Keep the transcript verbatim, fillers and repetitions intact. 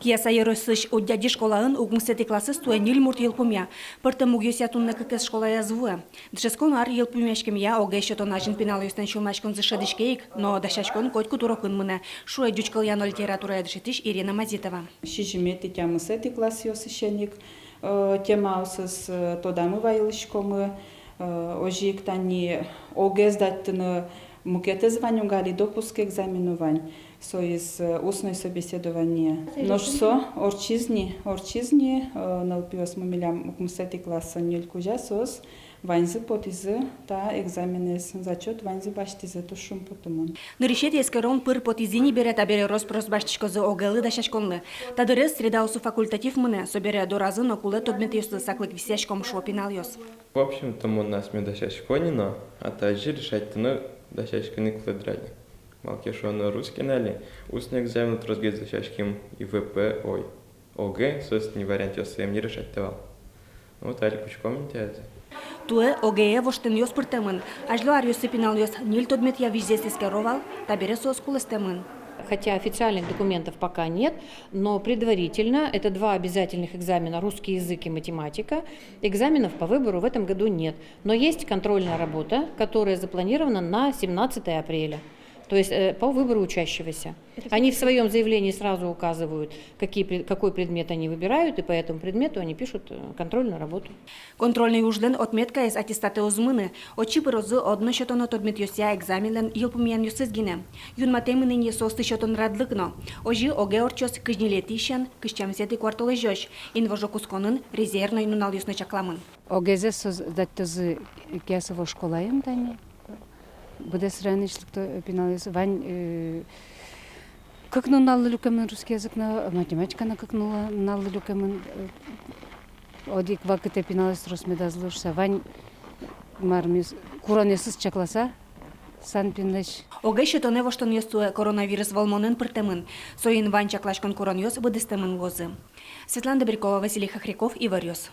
Кияса ёросысь Удьяди школаын укмысэтӥ классэз туэ ньыль мурт йылпумъя. Пӧртэм мугъёсъя туннэ кыкез школаяз вуэ. Дышетскон ар йылпумъяськемъя, оге сётон азьын пиналъёслэн сюлмаськонзы шӧдӥське ик, но дасяськон котькуд урокын мынэ, шуэ ӟуч кылъя но литературая дышетӥсь Ирина Мазитова. Сизьыметӥ, тямысэтӥ классъёсысен ик, э, темаосыз, э, тодамы вайылӥськомы, э, озьы ик тани оге сдатьтыны мукетыз вань уг али, допуск экзамен но вань, соиз, э, устной собеседование. Нош со ортчиз ни, ортчиз ни, э, нылпиосмы милям укмысэтӥ классын ньыль кузя, соос ваньзы потӥзы та экзаменэз, зачёт ваньзы басьтӥзы, туж шумпотымон. Нырысетӥ эскерон пыр потӥзы ни бере, табере рос-прос басьтӥськозы ОГЭ-лы дасяськонлы. Та дырез средаосы факультатив мынэ, собере доразы но кулэ тодметъёслы саклык висъяськом, шуо пиналъёс. В общем-то, мон асме дасясько ни но, а тазьы решатьтыны дасяськыны кулэ дыр али. Малы ке шуоно, русскийын али устной экзамен тросгес дасяськем, ИВП, ой, ОГЭ, собственно, вариантъёссэ ӧм ни решатьты вал. Вот али кутском ни таизэ. Туэ ОГЭ-е воштонъёс пыртэмын. Азьло аръёсы пиналъёс ньыль тодметъя визьзэс эскеро вал, табере соос кулэстэмын. Хотя официальных документов пока нет, но предварительно это два обязательных экзамена: русский язык и математика. Экзаменов по выбору в этом году нет, но есть контрольная работа, которая запланирована на семнадцатое апреля, то есть, э, по выбору учащегося. Они в своём заявлении сразу указывают, какие пред-, какой предмет они выбирают, и по этому предмету они пишут, э, контрольную работу. Контрольной ужлэн отметкаез аттестатэ уз мыны. Отчы пырозы одно сётоно тодметъёсъя экзаменлэн йылпумъянъёсыз гинэ. Юнматэмын ини соосты сётон радлык но. Озьы ОГЭ ортчоз кызь ньылетӥысен кызь тямысэтӥ куартолэзёзь. Инвожо кутсконын резервной нуналъёс но чакламын. ОГЭ-зэ соос сдатьтозы Кияса школаын тани. Быдэс районысь лыкто пиналъёс. Вань, э, кык нуналлы люкемын русский язык но, математика но кык нуна-, нуналлы люкемын, э, одӥг вакытэ пиналъёс трос медаз луы шуса. Вань мармес, куронъёсыз чакласа санпинлэсь. ОГЭ сётонэ воштонъёс туэ коронавирус вӧлмонэн пыртэмын. Соин вань чакласькон куронъёс быдэстэмын луозы. Светлана Добрякова, Василий Хохряков, «Иворъёс».